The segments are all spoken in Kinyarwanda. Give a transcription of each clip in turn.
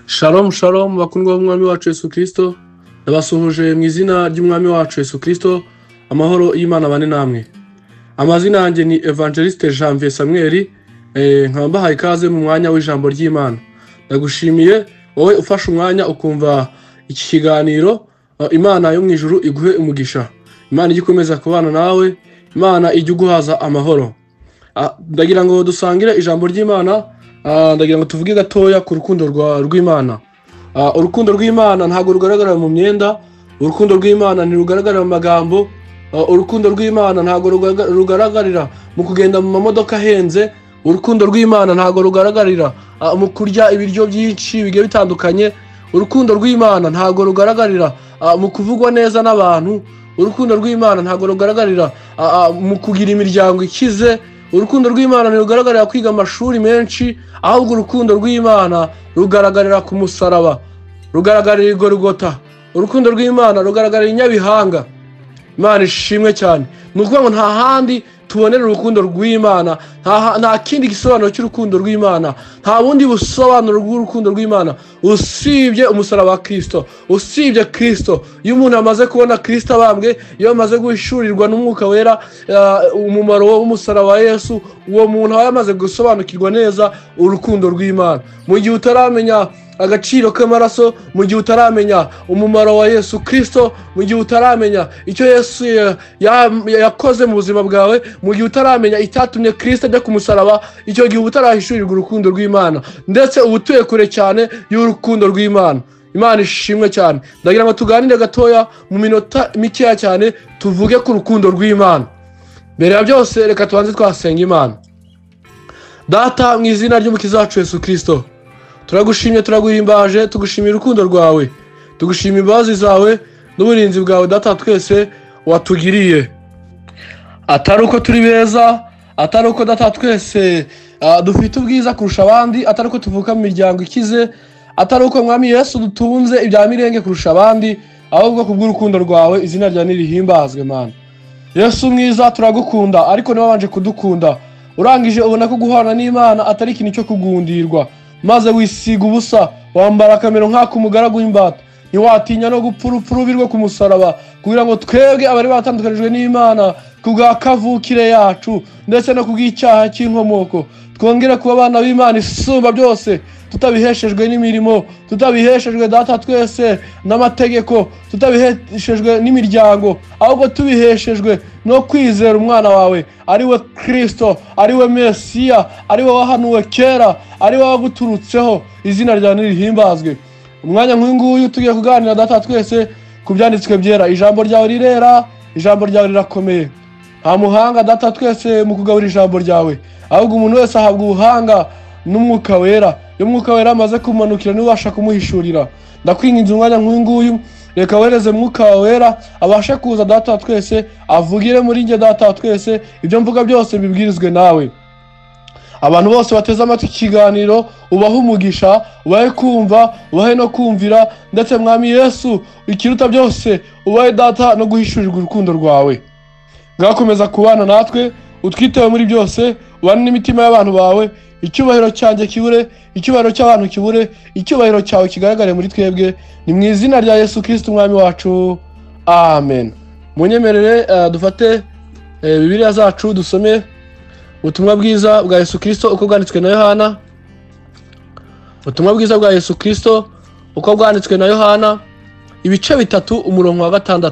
Shalom shalom bakundwa b'umwami wacu Yesu Kristo, ndabasuhuje mu izina ry'umwami wacu Yesu Kristo, amahoro y'Imana bane namwe. Amazina yanjye ni Evangeliste Janvier Samuel, nkaba mbahaye ikaze mu mwanya w'ijambo ry'Imana. Ndagushimiye wowe ufashe umwanya ukumva iki kiganiro, Imana yo mu ijuru iguhe umugisha. Imana ijye ikomeza kubana nawe, Imana ijye iguhaza amahoro. Ndagira ngo dusangire ijambo ry'Imana. Ndagira ngo tuvuge gatoya ku rukundo rw'Imana. Urukundo rw'Imana ntabwo rugaragara mu myenda, urukundo rw'Imana ntirugaragarira mu magambo, urukundo rw'Imana ntabwo rugaragarira mu kugenda mu mamodoka ahenze, urukundo rw'Imana ntabwo rugaragarira mu kurya ibiryo byinshi bigiye bitandukanye, urukundo rw'Imana ntabwo rugaragarira mu kuvugwa neza n'abantu, urukundo rw'Imana ntabwo rugaragarira mu kugira imiryango ikize, urukundo rw'Imana ntirugaragarira kwiga amashuri menshi, ahubwo urukundo rw'Imana rugaragarira ku musaraba, rugaragarira i Golgotha, urukundo rw'Imana rugaragarira i Nyabihanga. Imana ishimwe cyane. Ni ukuvuga ngo nta handi tubonera urukundo rw'Imana, nta kindi gisobanuro cy'urukundo rw'Imana, nta bundi busobanuro bw'urukundo rw'Imana usibye umusaraba wa Kristo, usibye Kristo. Iyo umuntu amaze kubona Kristo abambwe, iyo amaze guhishurirwa n'Umwuka Wera umumaro w'umusaraba wa Yesu, uwo muntu aba yamaze gusobanukirwa neza urukundo rw'Imana. Mu gihe utaramenya agaciro k'amaraso, mu gihe utaramenya umumaro wa Yesu Kristo, mu gihe utaramenya icyo Yesu yakoze mu buzima bwawe, mu gihe utaramenya icyatumye Kristo ajya ku musaraba, icyo gihe uba utarahishurirwa urukundo rw'Imana, ndetse uba utuye kure cyane y'urukundo rw'Imana. Imana ishimwe cyane. Ndagira ngo tuganire gatoya mu minota mikeya cyane, tuvuge ku rukundo rw'Imana. Mbere ya byose reka tubanze twasenga Imana. Data, mu izina ry'Umukiza wacu Yesu Kristo, turagushimye, turaguhimbaje, tugushimira urukundo rwawe, tugushimira imbabazi zawe n'uburinzi bwawe Data twese watugiriye. Atari uko turi beza, atari uko Data twese dufite ubwiza kurusha abandi, atari uko tuvuka mu miryango ikize, atari uko Mwami Yesu dutunze ibya mirenge kurusha abandi, ahubwo kubw'urukundo rwawe izina ryawe nirihimbazwe. Mana Yesu mwiza, turagukunda, ariko niba wabanje kudukunda urangije ubona ko guhana n'Imana atari ikintu cyo kugundirwa, maze wisiga ubusa, wambara akamero nk'ak'umugaragu w'imbata, ntiwatinya no gupfa urupfu rubi rwo ku musaraba, kugira ngo twebwe abari batandukanijwe n'Imana kubwa kavukire yacu ndetse no kubw'icyaha cy'inkomoko twongere kuba abana b'Imana isumba byose, tutabiheshejwe n'imirimo, tutabiheshejwe Data twese n'amategeko, tutabiheshejwe n'imiryango, ahubwo tubiheshejwe no kwizera umwana wawe ari we Kristo, ari we Mesiya, ari we wahanuwe kera, ari we waguturutseho. Izina ryawe nirihimbazwe. Umwanya nk'uyu nguyu tugiye kuganira Data twese ku byanditswe byera. Ijambo ryawe rirera, ijambo ryawe rirakomeye. Nta muhanga Data twese mu kugabura ijambo ryawe, ahubwo umuntu wese ahabwa ubuhanga n'Umwuka Wera. Iyo Umwuka Wera amaze kumanukira niwe ubasha kumuhishurira. Ndakwinginze umwanya nk'uyu nguyu, reka wohereze Mwuka Wera abashe kuza Data twese, avugire muri njye Data twese, ibyo mvuga byose bibwirizwe nawe. Abantu bose bateze amatwi ikiganiro ubahe umugisha, ubahe kumva, ubahe no kumvira, ndetse Mwami Yesu ikiruta byose ubahe Data no guhishurirwa urukundo rwawe. Ngakomeza kubana natwe, utwitewe muri byose, ubane n'imitima y'abantu bawe, icyubahiro cyanjye kibure, icyubahiro cy'abantu kibure, icyubahiro cyawe kigaragare muri twebwe. Ni mu izina rya Yesu Kristo Umwami wacu, amen. Munyemerere dufate Bibiliya zacu dusome ubutumwa bwiza bwa Yesu Kristo uko bwanditswe na Yohana. Ubutumwa bwiza bwa Yesu Kristo uko bwanditswe na Yohana, ibice 3 umurongo wa 6.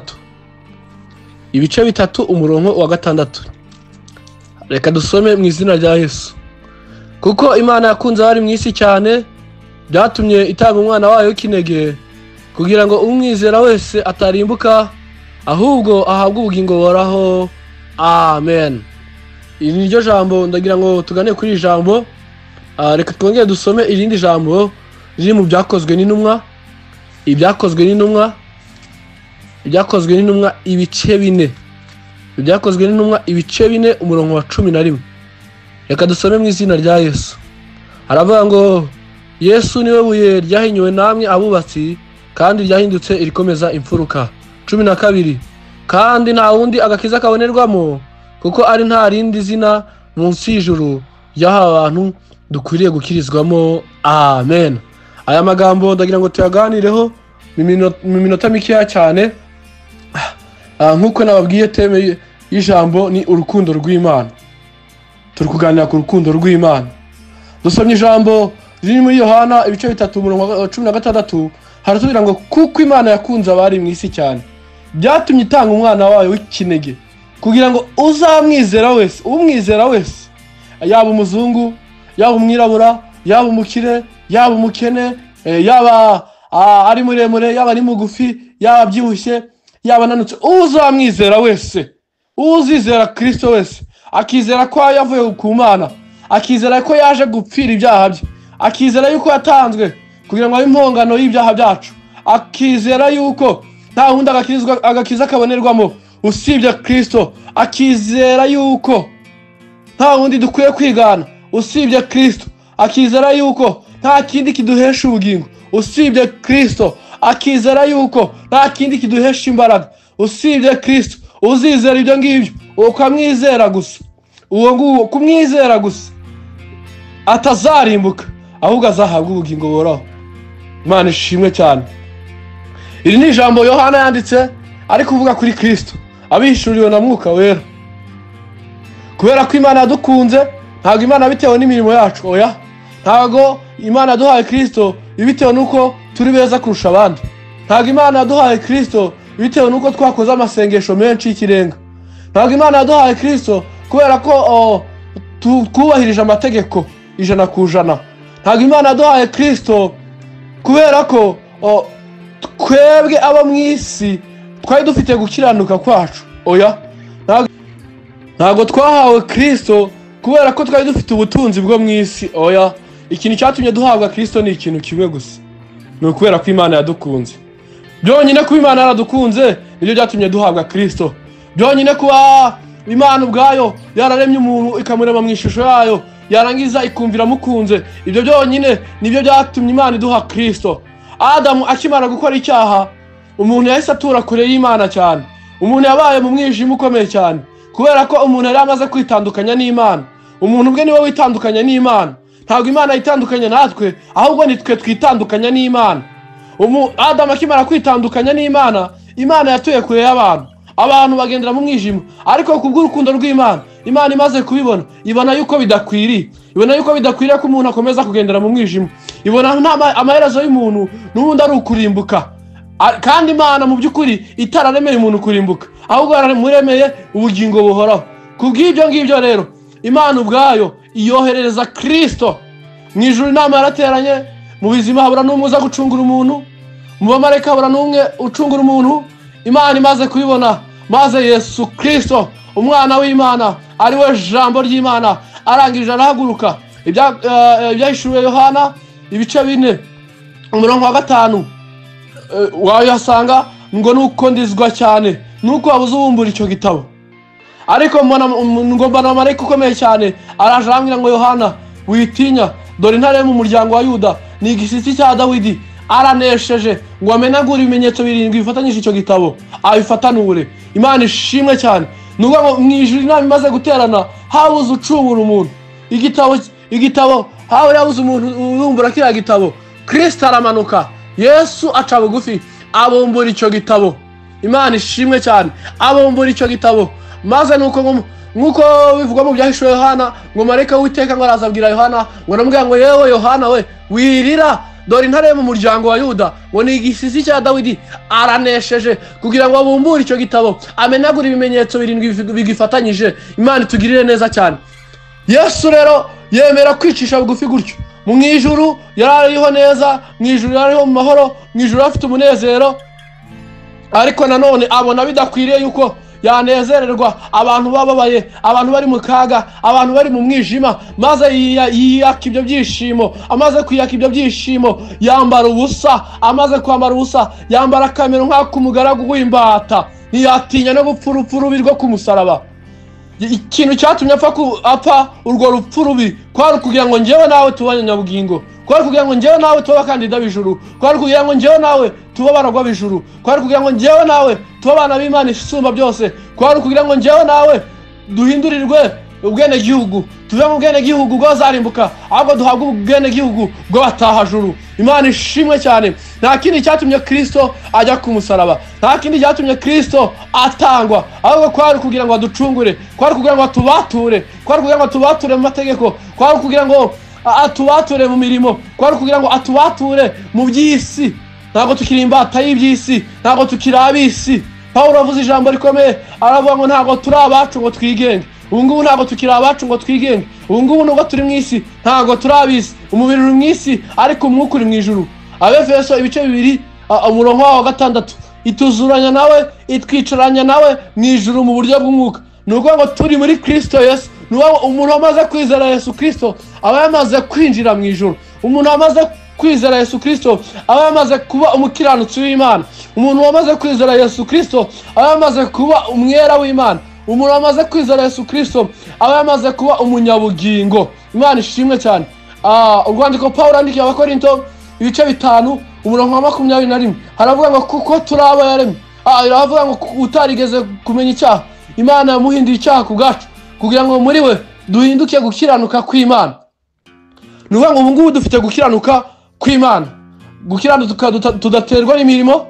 Ibice 3 umurongo wa 6. Reka dusome mu izina rya Yesu. Kuko Imana yakunze abari mu isi cyane, byatumye itanga umwana wayo w'ikinege, kugira ngo umwizera wese atarimbuka, ahubwo ahabwe ubugingo buhoraho. Amen. Iri ni ryo jambo, ndagira ngo tugane kuri iri jambo. Reka twongere dusome irindi jambo riri mu byakozwe n'intumwa. Ibyakozwe n'intumwa, ibyakozwe n'intumwa ibice 4. Ibyakozwe n'intumwa ibice 4 umurongo wa 11. Reka dusome mu izina rya Yesu. Aravuga ngo Yesu niwe buye ryahinyuwe namwe abubatsi, kandi ryahindutse irikomeza imfuruka. 12. Kandi nta wundi agakiza kabonerwamo, kuko ari nta rindi zina munsi y'ijuru ryahawe abantu dukwiriye gukirizwamo. Amen. Aya magambo ndagira ngo tuyaganireho mu minota mikeya cyane. Nk'uko nababwiye, thème y'ijambo ni urukundo rw'Imana. Turi kuganira ku rukundo rw'Imana. Dusomye ijambo riri muri Yohana ibice 3 umurongo wa 16, haratubwira ngo kuko Imana yakunze abari mu isi cyane, byatumye itanga umwana wayo w'ikinege, kugira ngo uzamwizera wese, umwizera wese, yaba umuzungu, yaba umwirabura, yaba umukire, yaba umukene, yaba ari muremure, yaba ari mugufi, yaba abyibushye, yaba ananutse, uzamwizera wese, uzizera Kristo wese, akizera ko yavuye ku Mana, akizera ko yaje gupfira ibyaha bye, akizera yuko yatanzwe kugira ngo abe impongano y'ibyaha byacu, akizera yuko nta wundi agakiza kabonerwamo usibye Kristo, akizera yuko nta wundi dukwiye kwigana usibye Kristo, akizera yuko nta kindi kiduhesha ubugingo usibye Kristo, akizera yuko nta kindi kiduhesha imbaraga usibye Kristo. Uzizera ibyo ngibyo ukamwizera gusa, uwo nguwo kumwizera gusa atazarimbuka, ahubwo azahabwa ubugingo buhoraho. Imana ishimwe cyane. Iri ni ijambo Yohana yanditse ari kuvuga kuri Kristo, abihishuriwe na Mwuka Wera. Kubera ko Imana yadukunze, ntabwo Imana bitewe n'imirimo yacu, oya, ntabwo Imana yaduhaye Kristo bitewe n'uko turi beza kurusha abandi, ntabwo Imana yaduhaye Kristo bitewe n'uko twakoze amasengesho menshi y'ikirenga, ntabwo Imana yaduhaye Kristo kubera ko twubahirije amategeko 100%, ntabwo Imana yaduhaye Kristo kubera ko twebwe abo mu isi twari dufite gukiranuka kwacu, oya, ntabwo twahawe Kristo kubera ko twari dufite ubutunzi bwo mu isi, oya. Ikintu cyatumye duhabwa Kristo ni ikintu kimwe gusa, ni ukubera ko Imana yadukunze. Byonyine kuba Imana yaradukunze nibyo byatumye duhabwa Kristo. Byonyine kuba Imana ubwayo yararemye umuntu ikamurema mu ishusho yayo, yarangiza ikumvira mukunze, ibyo byonyine nibyo byatumye Imana iduha Kristo. Adamu akimara gukora icyaha, umuntu yahise atura kure y'Imana cyane. Umuntu yabaye mu mwijima ukomeye cyane, kubera ko umuntu yari amaze kwitandukanya n'Imana. Umuntu ubwe niwe witandukanya n'Imana, ntabwo Imana yitandukanya natwe, ahubwo ni twe twitandukanya n'Imana. Adamu akimara kwitandukanya n'Imana, Imana yatuye kure y'abantu, abantu bagendera mu mwijima. Ariko kubw'urukundo rw'Imana, Imana imaze kubibona, ibona yuko bidakwiriye, ibona yuko bidakwiriye ko umuntu akomeza kugendera mu mwijima, ibona nta amaherezo y'umuntu n'ubundi ari ukurimbuka. Kandi Imana mu by'ukuri itararemeye umuntu kurimbuka, ahubwo yaramuremeye ubugingo buhoraho. Kubw'ibyo ngibyo rero, Imana ubwayo iyoherereza Kristo. Mu ijuru inama yarateranye, mu bizima habura n'umwe uza gucungura umuntu, mu bamarayika habura n'umwe ucungura umuntu. Imana imaze kubibona, maze Yesu Kristo umwana w'Imana, ari we jambo ry'Imana, arangije arahaguruka. Ibyahishuwe Yohana ibice 4 umurongo wa 5 wayasanga ngo nuko ndizwa cyane nuko wabuze ubumbura icyo gitabo. Ariko ngo mbona marayika ukomeye cyane araje arambwira ngo Yohana witinya, dore intare mu muryango wa Yuda, ni igishyitsi cya Dawidi, aranesheje ngo amenagure ibimenyetso 7 bifatanyije icyo gitabo abifatanure. Imana ishimwe cyane. Nubwo ngo mu ijuru inama imaze guterana habuze ucubura umuntu igitabo, hawe yabuze umuntu ubumbura kiriya gitabo, Kristo aramanuka, Yesu aca bugufi abumbura icyo gitabo. Imana ishimwe cyane, abumbura icyo gitabo. Maze nuko nkuko bivugwa mu byahishuwe Yohana, ngo marayika w'Uwiteka ngo araza abwira Yohana, ngo aramubwira ngo yewe Yohana we wirira, dore intare mu muryango wa Yuda, ngo ni igishyitsi cya Dawidi, aranesheje kugira ngo abumbure icyo gitabo, amenagure ibimenyetso 7 bigifatanyije. Imana itugirire neza cyane. Yesu rero yemera kwicisha bugufi gutyo. Mu ijuru yarariho neza, mu ijuru yarariho mu mahoro, mu ijuru afite umunezero, ariko nanone abona bidakwiriye yuko yanezererwa abantu bababaye, abantu bari mu kaga, abantu bari mu mwijima. Maze yiyaka ibyo byishimo, amaze kwiyaka ibyo byishimo yambara ubusa, amaze kwambara ubusa yambara akamero nk'ak'umugaragu w'imbata, ntiyatinya no gupfa urupfu rubi rwo ku musaraba. Ikintu cyatumye apfa urwo rupfu rubi kwari kugira ngo njyewe nawe tube abanyabugingo, kwari kugira ngo njyewe nawe tube abakandida b'ijuru, kwari kugira ngo njyewe nawe tube abaragwa b'ijuru, kwari kugira ngo njyewe nawe tube abana b'Imana isumba byose, kwari kugira ngo njyewe nawe duhindurirwe ubwenegihugu, tuve mu bwenegihugu bw'abazarimbuka, ahubwo duhabwe ubwenegihugu bw'abatahajuru. Imana ishimwe cyane. Nta kindi cyatumye Kristo ajya ku musaraba, nta kindi cyatumye Kristo atangwa, ahubwo kwari kugira ngo aducungure, kwari kugira ngo atubature, kwari kugira ngo atubature mu mategeko, kwari kugira ngo atubature mu mirimo, kwari kugira ngo atubature mu by'isi. Ntabwo tukiri imbata y'iby'isi, ntabwo tukiri ab'isi. Pawulo avuze ijambo rikomeye, aravuga ngo ntabwo turi abacu ngo twigenge. Ubu ngubu ntabwo tukiri abacu ngo twigenge. Ubu ngubu nubwo turi mu isi, ntabwo turi ab'isi. Umubiri uri mu isi, ariko umwuka uri mu ijuru. Abefeso ibice 2 umurongo wa 6, ituzuranya nawe, itwicaranya nawe mu ijuru mu buryo bw'umwuka. Ni ukuvuga ngo turi muri Kristo Yesu. Ni ukuvuga ngo umuntu wamaze kwizera Yesu Kristo aba yamaze kwinjira mu ijuru. Umuntu wamaze kwizera Yesu Kristo aba yamaze kuba umukiranutsi w'Imana. Umuntu wamaze kwizera Yesu Kristo aba yamaze kuba umwera w'Imana. Umuntu wamaze kwizera Yesu Kristo aba yamaze kuba umunyabugingo. Imana ishimwe cyane. Urwandiko Pawulo yandikiye Abakorinto ibice 5 umurongo wa 21 haravuga ngo kuko turi abo yaremye. Haravuga ngo utarigeze kumenya icyaha, Imana yamuhinduye icyaha ku bwacu, kugira ngo muri we duhinduke gukiranuka kw'Imana. Ni ukuvuga ngo ubu ngubu dufite gukiranuka kw'Imana, gukiranuka tudaterwa n'imirimo,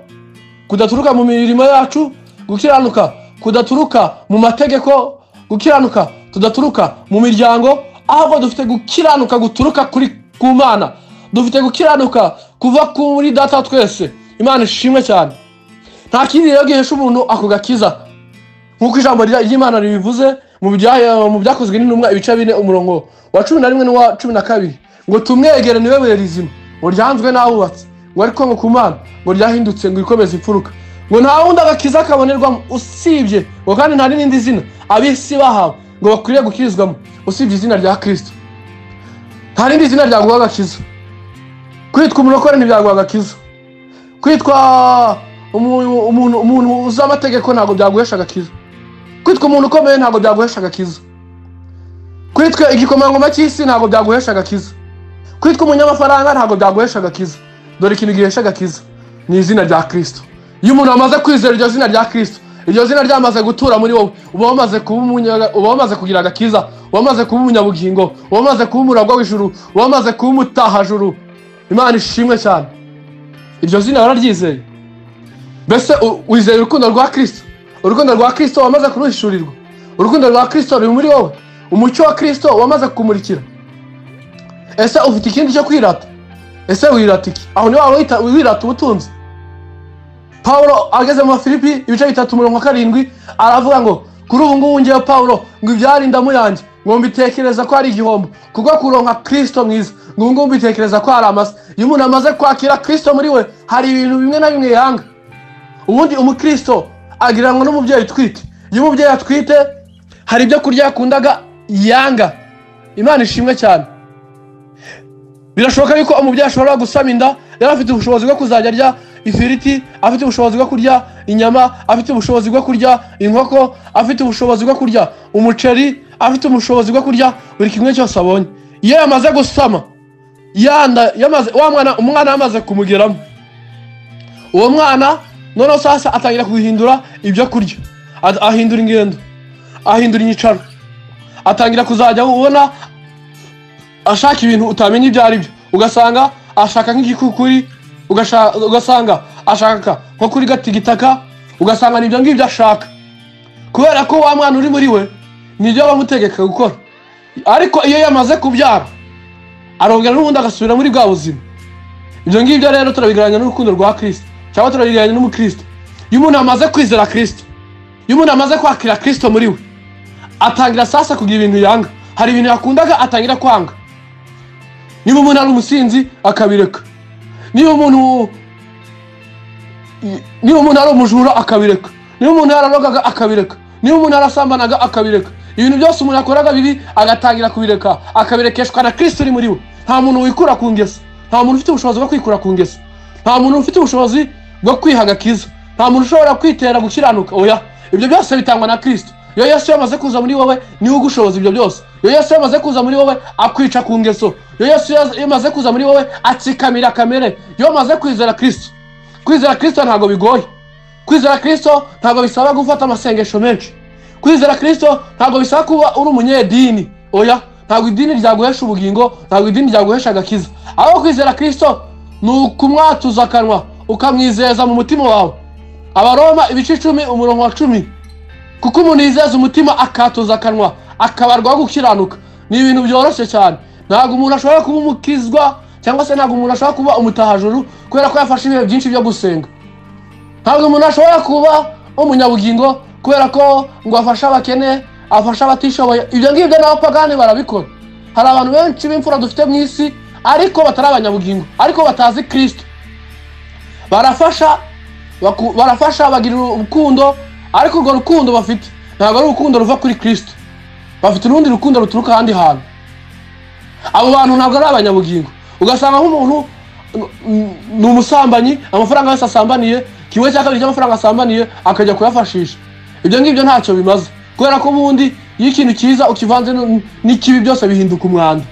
kudaturuka mu mirimo yacu, gukiranuka kudaturuka mu mategeko, gukiranuka tudaturuka mu miryango, ahubwo dufite gukiranuka guturuka kuri ku Mana. Dufite gukiranuka kuva kuri Data twese. Imana ishimwe cyane. Nta kindi rero gihesha umuntu ako gakiza, nk'uko ijambo ry'Imana ribivuze mu byakozwe n'intumwa ibice 4 umurongo wa 11 n'uwa 12, ngo tumwegere niwe buye rizima, ngo ryanzwe n'abubatsi, ngo ariko ngo ku Mana ngo ryahindutse ngo ikomeze imfuruka, ngo nta wundi agakiza kabonerwamo usibye, ngo kandi nta n'irindi zina ab'isi bahawe ngo bakwiriye gukirizwamo usibye izina rya Kristo. Nta rindi zina ryaguha agakiza. Kwitwa umurokore ntibyaguha agakiza. Kwitwa umuntu uzi amategeko ntabwo byaguhesha agakiza. Kwitwa umuntu ukomeye ntabwo byaguhesha agakiza. Kwitwa igikomangoma cy'isi ntabwo byaguhesha agakiza. Kwitwa umunyamafaranga ntabwo byaguhesha agakiza. Dore ikintu gihesha agakiza ni izina rya Kristo. Iyo umuntu amaze kwizera iryo zina rya Kristo, iryo zina ryamaze gutura muri wowe, uba wamaze kugira agakiza, uba wamaze kuba umunyabugingo, uba wamaze kuba umuragwa w'ijuru, uba wamaze kuba umutahajuru. Imana ishimwe cyane. Iryo zina wararyizeye. Mbese wizeye urukundo rwa Kristo? Urukundo rwa Kristo wamaze kuruhishurirwa. Urukundo rwa Kristo ruri muri wowe. Umucyo wa Kristo wamaze kukumurikira. Ese ufite ikindi cyo kwirata? Ese wirata iki? Aho ni wawe wirata ubutunzi. Pawulo ageze mu Filipi ibice 3 umurongo wa 7 aravuga ngo kuri ubu ngubu ngewe Pawulo ngo ibyari indamu yanjye ngo mbitekereza ko ari igihombo, kuko kuronka Kristo mwiza ngo ngubu mbitekereza ko ari amasa. Iyo umuntu amaze kwakira Kristo muri we, hari ibintu bimwe na bimwe yanga. Ubundi umukristo agiranwa n'umubyeyi utwite. Iyo umubyeyi atwite hari ibyo kurya yakundaga yanga. Imana ishimwe cyane. Birashoboka yuko umubyeyi ashobora gusama inda yari afite ubushobozi bwo kuzajya arya ifiriti, afite ubushobozi bwo kurya inyama, afite ubushobozi bwo kurya inkoko, afite ubushobozi bwo kurya umuceri, afite ubushobozi bwo kurya buri kimwe cyose abonye. Iyo yamaze gusama yamaze wa mwana, umwana yamaze kumugeramo, uwo mwana noneho sasa atangira guhindura ibyo kurya, ahindura ingendo, ahindura inyicaro, atangira kuzajya ubona ashaka ibintu utamenya ibyo ari byo. Ugasanga ashaka nk'igikukuri, ugasanga ashaka nko kuri gatigitaka, ugasanga nibyo ngibyo ashaka, kubera ko wa mwana uri muri we nibyo bamutegeka gukora. Ariko iyo yamaze kubyara arongera n'ubundi agasubira muri bwa buzima. Ibyo ngibyo rero turabigereranya n'urukundo rwa Kristo, cyangwa turabigereranya n'umukristo. Iyo umuntu amaze kwizera Kristo, iyo umuntu amaze kwakira Kristo muri we, atangira sasa kugira ibintu yanga. Hari ibintu yakundaga atangira kwanga. Niba umuntu ari umusinzi akabireka, niba umuntu ari umujura akabireka, niba umuntu yararogaga akabireka, niba umuntu yarasambanaga akabireka, ibintu byose umuntu yakoraga bibi agatangira kubireka, akabirekeshwa na Kristo uri muri we. Nta muntu wikura ku ngeso, nta muntu ufite ubushobozi bwo kwikura ku ngeso, nta muntu ufite ubushobozi bwo kwiha agakiza, nta muntu ushobora kwitera gukiranuka. Oya, ibyo byose bitangwa na Kristo. Iyo Yesu yamaze kuza muri wowe niwe ugushoboza ibyo byose. Iyo Yesu yamaze kuza muri wowe akwica ku ngeso. Iyo Yesu yamaze kuza muri wowe atsikamira kamere. Iyo yamaze kwizera Kristo, kwizera Kristo ntabwo bigoye. Kwizera Kristo ntabwo bisaba gufata amasengesho menshi. Kwizera Kristo ntabwo bisaba kuba uri umunyedini, oya, ntabwo idini ryaguhesha ubugingo, ntabwo idini ryaguhesha agakiza. Aho kwizera Kristo ni ukumwatuza akanwa ukamwizeza mu mutima wawe. Abaroma ibice 10 umurongo wa 10, kuko umuntu yizeza umutima akatuza akanwa akabarwaho gukiranuka. Ni ibintu byoroshye cyane. Ntabwo umuntu ashobora kuba umukizwa cyangwa se ntabwo umuntu ashobora kuba umutahajuru kubera ko yafashe ibihe byinshi byo gusenga. Ntabwo umuntu ashobora kuba umunyabugingo kubera ko ngo afashe abakene, afashe abatishoboye. Ibyo ngibyo n'abapagani barabikora. Hari abantu benshi b'imfura dufite mu isi ariko batari abanyabugingo, ariko batazi Kristo. Barafasha, bagira urukundo, ariko urwo rukundo bafite ntabwo ari urukundo ruva kuri Kristo. Bafite urundi rukundo ruturuka ahandi hantu. Abo bantu ntabwo ari abanyabugingo. Ugasanga nk'umuntu ni umusambanyi, amafaranga yose asambaniye, kimwe cya kabiri cy'amafaranga asambaniye akajya kuyafashisha. Ibyo ngibyo ntacyo bimaze, kubera ko ubundi iyo ikintu cyiza ukivanze n'ikibi byose bihinduka umwanda.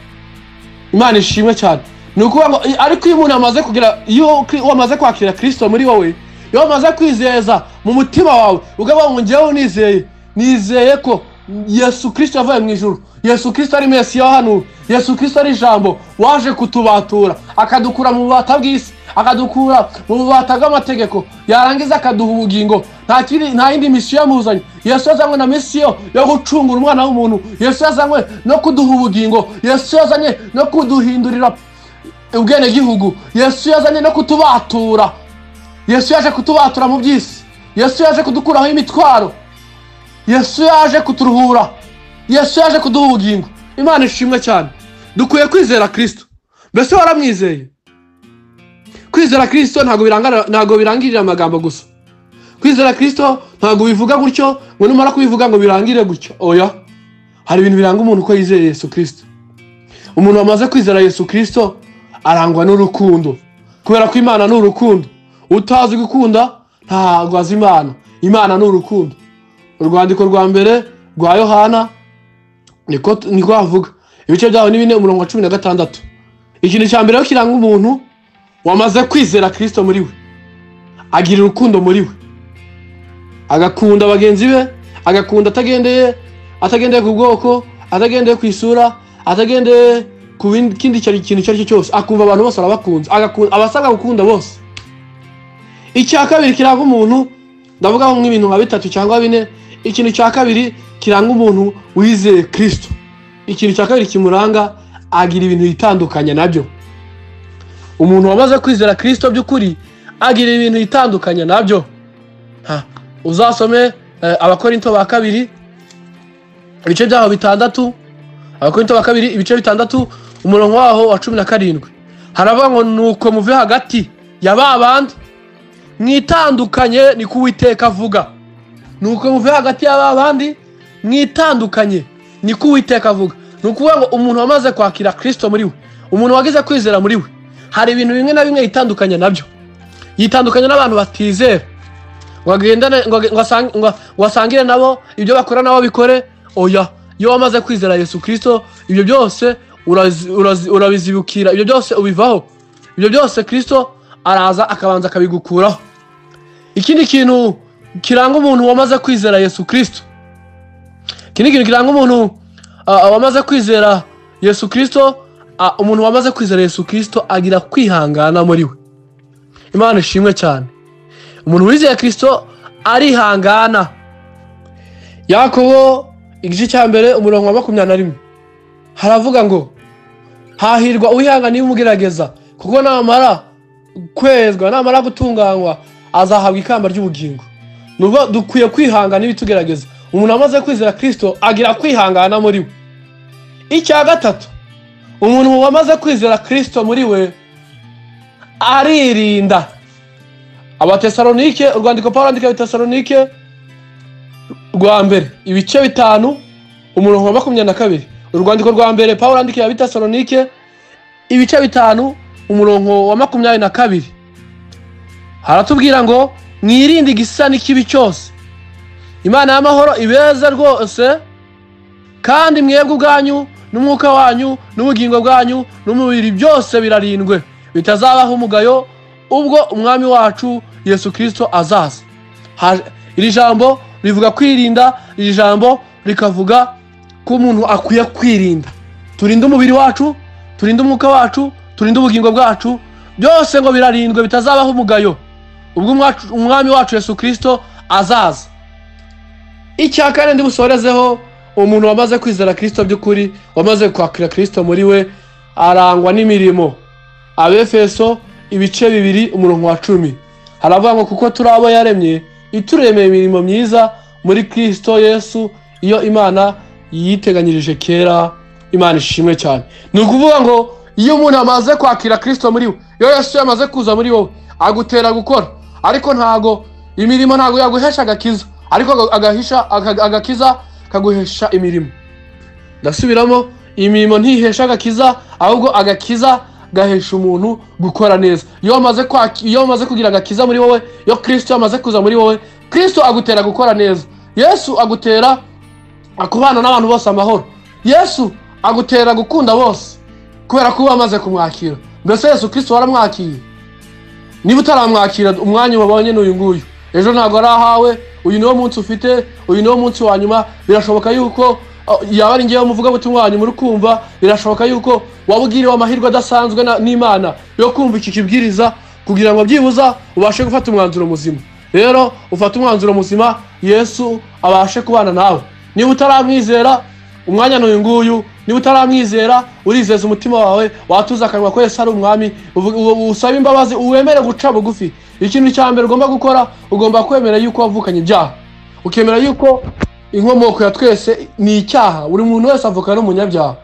Imana ishimwe cyane. Ni ukuvuga ngo ariko iyo umuntu amaze kugira, iyo wamaze kwakira Kristo muri wowe, iyo wamaze kwizeza mu mutima wawe ukavuga ngo njyewe nizeye, nizeye ko Yesu Kristo yavuye mu ijuru, Yesu Kristo ari Mesiya wahanuwe, Yesu Kristo ari ijambo waje kutubatura, akadukura mu bubata bw'isi, akadukura mu bubata bw'amategeko, yarangiza akaduha ubugingo. Nta yindi misiyo yamuzanye. Yesu yazanywe na misiyo yo gucungura umwana w'umuntu. Yesu yazanywe no kuduha ubugingo. Yesu yazanye no kuduhindurira ubwenegihugu. Yesu yazanye no kutubatura. Yesu yaje kutubatura mu by'isi. Yesu yaje kudukuraho imitwaro. Yesu yaje kuturuhura. Yesu yaje kuduha ubugingo. Imana ishimwe cyane. Dukwiye kwizera Kristo. Mbese waramwizeye? Kwizera Kristo ntabwo birangirira amagambo gusa. Kwizera Kristo ntabwo bivuga gutyo ngo numara kubivuga ngo birangire gutyo. Oya, hari ibintu biranga umuntu ko yizeye Yesu Kristo. Umuntu wamaze kwizera Yesu Kristo arangwa n'urukundo, kubera ko Imana ni urukundo. Utazi gukunda ntabwo azi Imana. Imana ni urukundo. Urwandiko rwa mbere rwa Yohana niko avuga, ibice byaho ni 4 umurongo wa 16. Ikintu cya mbere kiranga umuntu wamaze kwizera Kristo muri we, agira urukundo muri we, agakunda bagenzi be, agakunda atagendeye ku bwoko, atagendeye ku isura, atagendeye ku kindi kintu icyo ari cyo cyose, akumva abantu bose arabakunze, abasabwa gukunda bose. Icya kabiri kiranga umuntu, ndavuga nk'ibintu nka 3 cyangwa 4. Ikintu cya kabiri kiranga umuntu wizeye Kristo, ikintu cya kabiri kimuranga, agira ibintu yitandukanya nabyo. Umuntu wamaze kwizera Kristo by'ukuri agira ibintu yitandukanya nabyo. Uzasome Abakorinto ba kabiri ibice byaho 6, Abakorinto ba kabiri ibice 6 umurongo waho wa 17, haravuga ngo nuko muve hagati ya babandi mwitandukanye, ni ko Uwiteka avuga. Nuko muve hagati ya babandi mwitandukanye, ni ko Uwiteka avuga. Ni ukuvuga ngo umuntu wamaze kwakira Kristo muri we, umuntu wagize kwizera muri we, hari ibintu bimwe na bimwe yitandukanya nabyo. Yitandukanya n'abantu batizera, ngo asangire nabo ibyo bakora nabo bikore. Oya, iyo wamaze kwizera Yesu Kristo ibyo byose urabizibukira, ibyo byose ubivaho, ibyo byose Kristo araza akabanza akabigukuraho. Ikindi kintu kiranga umuntu wamaze kwizera Yesu Kristo, ikindi kintu kiranga umuntu wamaze kwizera Yesu Kristo, umuntu wamaze kwizera Yesu Kristo agira kwihangana muri we. Imana ishimwe cyane. Umuntu wizeye Kristo arihangana. Yakobo igice cya 1 umurongo wa 21 haravuga ngo hahirwa uwihangana iyo umugerageza, kuko namara kwezwa, namara gutunganywa azahabwa ikamba ry'ubugingo. Nubwo dukwiye kwihangana ibitugerageza, umuntu amaze kwizera Kristo agira kwihangana muri we. Icya gatatu, umuntu wamaze kwizera Kristo muri we aririnda. Abatesalonike, urwandiko Paulo yandika Abatesalonike rwa mbere ibice 5 umurongo wa 22. Urwandiko rwa mbere Paulo yandika Abatesalonike ibice 5 umurongo wa 22, haratubwira ngo mwirinde igisa n'ikibi cyose, Imana y'amahoro ibeza rwose, kandi mwebwe ubwanyu n'umwuka wanyu n'ubugingo bwanyu n'umubiri byose birarindwe, bitazabaho umugayo ubwo umwami wacu Yesu Kristo azaza. Iri jambo rivuga kwirinda, iri jambo rikavuga ko umuntu akwiye kwirinda. Turinde umubiri wacu, turinde umwuka wacu, turinde ubugingo bwacu, byose ngo birarindwe bitazabaho umugayo ubwo umwami wacu Yesu Kristo azaza. Icya kane ndi busorezeho, umuntu wamaze kwizera Kristo by'ukuri, wamaze kwakira Kristo muri we, arangwa n'imirimo. Abefeso ibice 2 umurongo wa 10 haravuga ngo kuko turi abo yaremye, ituremeye imirimo myiza muri Kristo Yesu, iyo Imana yiteganyirije kera. Imana ishimwe cyane. Ni ukuvuga ngo iyo umuntu amaze kwakira Kristo muri we, iyo Yesu yamaze kuza muri wowe, agutera gukora. Ariko ntago imirimo ntago yaguhesha agakiza, ariko agakiza kaguhesha imirimo. Ndasubiramo, imirimo ntihesha agakiza, ahubwo agakiza gahesha umuntu gukora neza. Iyo wamaze kugira agakiza muri wowe, iyo Kristo yamaze kuza muri wowe, Kristo agutera gukora neza. Yesu agutera akubana n'abantu bose amahoro. Yesu agutera gukunda bose kubera ko wamaze kumwakira. Mbese Yesu Kristo waramwakiriye? Niba utaramwakira, umwanya wabonye n'uyu nguyu, ejo ntabwo ari ahawe, uyu niwo munsi ufite, uyu niwo munsi wa nyuma. Birashoboka yuko yaba ari ngewe umuvugabutumwa wanyu muri kumva, birashoboka yuko waba ugiriwe amahirwe adasanzwe n'Imana yo kumva iki kibwiriza, kugira ngo byibuza ubashe gufata umwanzuro muzima. Rero ufate umwanzuro muzima, Yesu abashe kubana nawe. Niba utaramwizera, umwanya n'uyu nguyu. Niba utaramwizera, urizeza umutima wawe, watuza akanwa ko Yesu ari umwami, usaba imbabazi, uwemere guca bugufi. Ikintu cya mbere ugomba gukora, ugomba kwemera yuko wavukanye ibyaha, ukemera yuko inkomoko ya twese ni icyaha. Buri muntu wese avuka ari umunyabyaha,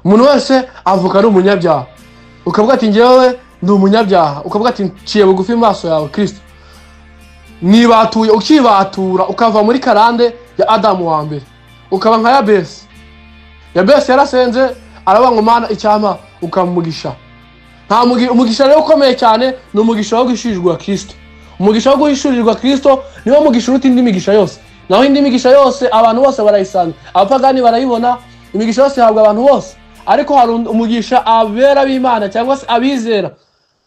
umuntu wese avuka ari umunyabyaha. Ukavuga ati ngewe ndi umunyabyaha, ukavuga ati nciye bugufi mu maso yawe Kristo, nibatuye. Ukibatura ukava muri karande ya Adamu wa mbere, ukaba nka Yabesi. Yabesi yarasenze aravuga ngo Mana icyampa ukamugisha. Nta umugisha rero ukomeye cyane ni umugisha wo guhishurirwa Kristo. Umugisha wo guhishurirwa Kristo niwo mugisha uruta indi migisha yose. Naho indi migisha yose abantu bose barayisanga, abapagani barayibona, imigisha yose ihabwa abantu bose. Ariko hari umugisha abera b'Imana cyangwa se abizera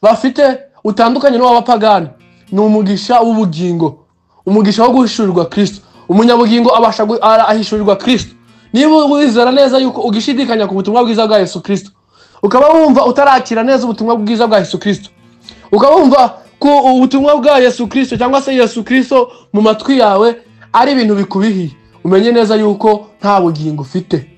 bafite utandukanye n'uw'abapagani, ni umugisha w'ubugingo, umugisha wo guhishurirwa Kristo. Umunyabugingo abasha ahishurirwa Kristo. Niba wizera neza yuko ugishidikanya ku butumwa bwiza bwa Yesu Kristo, ukaba wumva utarakira neza ubutumwa bwiza bwa Yesu Kristo, ukaba wumva ko ubutumwa bwa Yesu Kristo cyangwa se Yesu Kristo mu matwi yawe ari ibintu bikubihiye, umenye neza yuko nta bugingo ufite.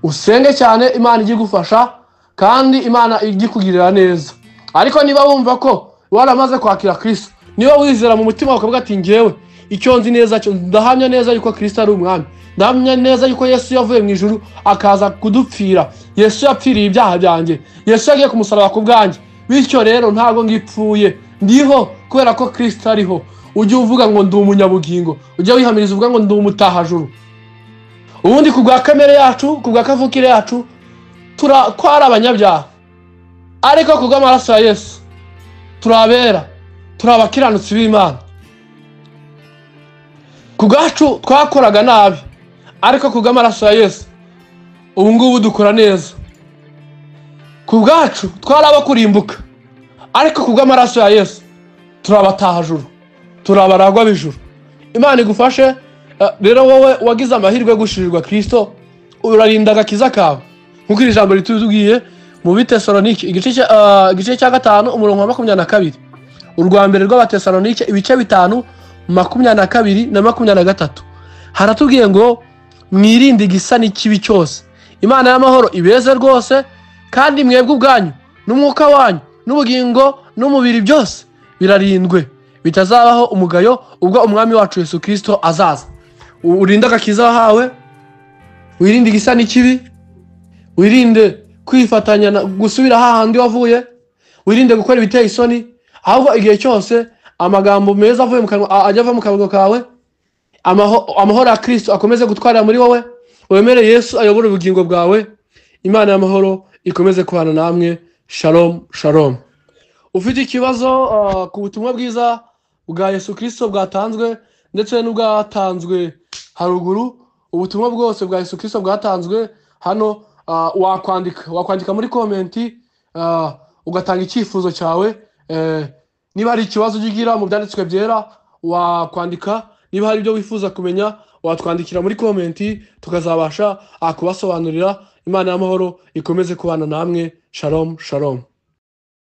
Usenge cyane, Imana ijye igufasha kandi Imana ijye ikugirira neza. Ariko niba wumva ko waramaze kwakira Kristo, niba wizera mu mutima wawe ukavuga ati ngewe icyo nzi neza cyo ndahamya neza yuko Kristo ari umwami, ndahamya neza yuko Yesu yavuye mu ijuru akaza kudupfira, Yesu yapfiriye ibyaha byanjye, Yesu yagiye ku musaraba ku bwanjye, bityo rero ntabwo ngipfuye, ndiho kubera ko Kristo ariho. Ujye uvuga ngo ndi umunyabugingo, ujye wihamiriza uvuga ngo ndi umutahajuru. Ubundi ku bwa kamere yacu, ku bwa kavukire yacu, twari abanyabyaha, ariko ku bw'amaraso ya Yesu turabera, turi abakiranutsi b'Imana. Ku bwacu twakoraga nabi, ariko ku bw'amaraso ya Yesu ubu ngubu dukora neza. Ku bwacu twari abakurimbuka, ariko ku bw'amaraso ya Yesu turi abatahajuru, turi abaragwa b'ijuru. Imana igufashe. Rero wowe wagize amahirwe yo gushirirwa Kristo, urarinda agakiza kawe nk'uko iri jambo ritubwiye mu Bitesalonike igice cya 5 umurongo wa 22. Urwa mbere rw'Abatesalonike ibice 5 22 na 23, haratubwiye ngo mwirinde igisa n'ikibi cyose, Imana y'amahoro ibeze rwose, kandi mwebwe ubwanyu n'umwuka wanyu n'ubugingo n'umubiri byose birarindwe, bitazabaho umugayo ubwo umwami wacu Yesu Kristo azaza. Urinde agakiza wahawe, wirinde igisa n'ikibi, wirinde kwifatanya gusubira hahandi wavuye, wirinde gukora ibiteye isoni, ahubwo igihe cyose amagambo meza avuye mu kanwa ajya ava mu kanwa kawe, amahoro ya Kristo akomeze gutwarira muri wowe, wemere Yesu ayobore ubugingo bwawe. Imana y'amahoro ikomeze kubana namwe. Shalom shalom. Ufite ikibazo ku butumwa bwiza bwa Yesu Kristo bwatanzwe ndetse n'ubwatanzwe haruguru, ubutumwa bwose bwa Yesu Kristo bwatanzwe hano, wakwandika muri komenti, ugatanga icyifuzo cyawe. Niba hari ikibazo ugira mu byanditswe byera wakwandika, Niba hari ibyo wifuza kumenya, watwandikira muri komenti, tukazabasha kubasobanurira. Imana y'amahoro ikomeze kubana namwe. Shalom, shalom.